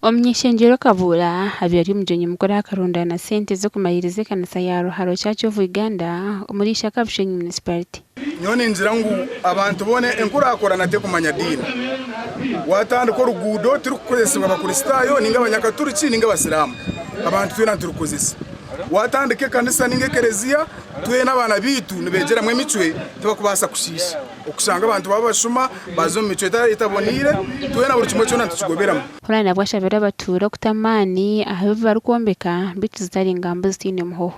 Omuny'eishengyero Kabuura abaire ari omugyenyi mukuru aha karundaana sente z'okumaririza ekanisa ya Ruharo Church of Uganda omuri Ishaka Bushenyi Municipality. Nyowe ningira ngu abantu boona enkurakurana tekumanya diini. Watandika oruguudo tirukukozesibwa Abakristaayo ninga Abanyakaturiki ninga Abasiraamu. Abantu twena niturukozesa. Watandika ekanisa ninga ekereziya twena abaana baitu nibegyeramu emicwe tibakubaasa kushiisha. Okushanga abantu baba abashuma baza omu micwe etaboneire, twena buri kimwe kyona nitukigoberamu. Hoona nabwo ashabire abatuura okuta amaani aha bi barikwombeka beitu zitari ngamba ezitaine muhoho.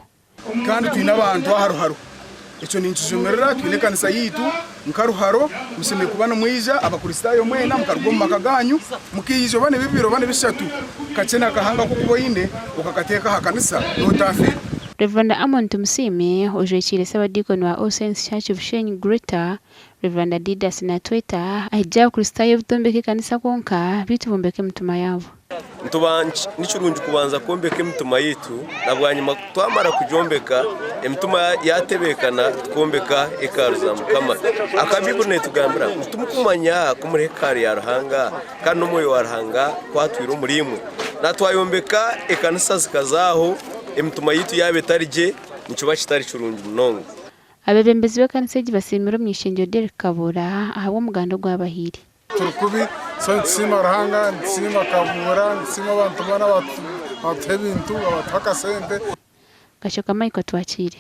Kandi twine abantu aha Ruharo. Ekyo ninkijumirira, twine ekanisa yaitu nka Ruharo, mushemereire kuba nimwija Abakristaayo mwena mukaruga omu maka gaanyu mukaija oba nibibiri oba nibishatu, kakye na kahanga aku okuba oine okakateeka aha kanisa nootaafiirwa. Rev. Amon Tumusiime, ojwekiire Ssabadiikoni wa All Saints Church Bushenyi Greater, Rev. Didas Natweta, ahigire Abakristaayo obutombeka ekanisa kwonka beitu bombeke emitima yaabo. Nituba ni kirungi kubanza kwombeka emitima yaitu na bwanyima twamara kugyombeka emitima yatebeekana tukombeka hekalu za Mukama. Ahakuba Baibuli neetugambira ngu timukumanya ku muri hekalu ya Ruhanga kandi n'omwoyo wa Ruhanga ku atwire omuriimwe. Na twayombeka ekanisa zikaza aho emitima yaitu yaaba etari gye nikiba kitari kirungi munonga. Abeebembezi b'ekanisa egi basiimire omuny'eishengyero Derrick Kabuura ahabw'omuganda ogu abahaire. Turi kubi so nitusiima Ruhanga, nitusiima Kabuura, nitusiima abantu boona abatuha ebintu, abatuha akasente. Kashoka Michael Twakiire.